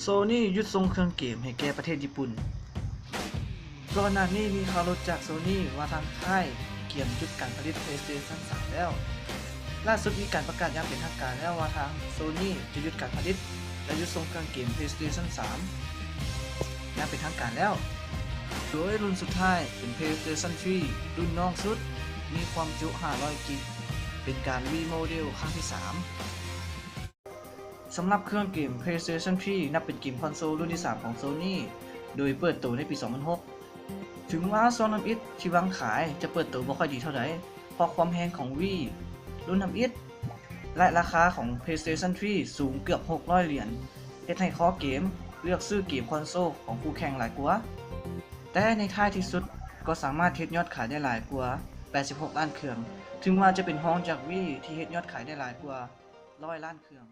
Sony ຢຸດສົ່ງເຄື່ອງເກມໃຫ້ແກ່ປະເທດຍີ່ປຸ່ນ. ກ່ອນໜ້ານີ້ມີຂ່າວຫຼຸດຈາກ Sony ວ່າທາງຄ້າຍກຽມຢຸດການຜະລິດ PlayStation ສາມແລ້ວ. ລ່າສຸດມີການປະກາດຢ່າງເປັນທາງການແລ້ວວ່າທາງ Sony ຈະຢຸດການຜະລິດ ແລະ ຢຸດສົ່ງເຄື່ອງເກມ PlayStation ສາມຢ່າງເປັນທາງການແລ້ວ, ໂດຍລຸ້ນສຸດທ້າຍເປັນ PlayStation 3 ລຸ້ນນ້ອງສຸດ ມີຄວາມຈຸຫ້າຮ້ອຍກິກ ເປັນການ remodel ຄັ້ງທີສາມ. ສຳລັບເຄື່ອງເກມ PlayStation 3 ນັບເປັນເກມຄອນໂຊລລຸ້ນທີສາມຂອງ Sony ໂດຍເປີດໂຕໃນປີສອງພັນຫົກ. ເຖິງວ່າຊ່ວງທຳອິດທີ່ວາງຂາຍຈະເປີດໂຕບໍ່ຄ່ອຍດີເທົ່າໃດ ເພາະຄວາມແຮງຂອງ Wii ລຸ້ນທຳອິດ ແລະ ລາຄາຂອງ PlayStation 3 ສູງເກືອບຫົກຮ້ອຍຫຼຽນ ເຮັດໃຫ້ຄໍເກມເລືອກຊື້ເກມຄອນໂຊລຂອງຄູ່ແຂ່ງຫຼາຍກວ່າ. ແຕ່ໃນທ້າຍທີ່ສຸດກໍສາມາດເຮັດຍອດຂາຍໄດ້ຫຼາຍກວ່າແປດສິບຫົກລ້ານເຄື່ອງ, ເຖິງວ່າຈະເປັນຮອງຈາກ Wii ທີ່ເຮັດຍອດຂາຍໄດ້ຫຼາຍກວ່າຮ້ອຍລ້ານເຄື່ອງ.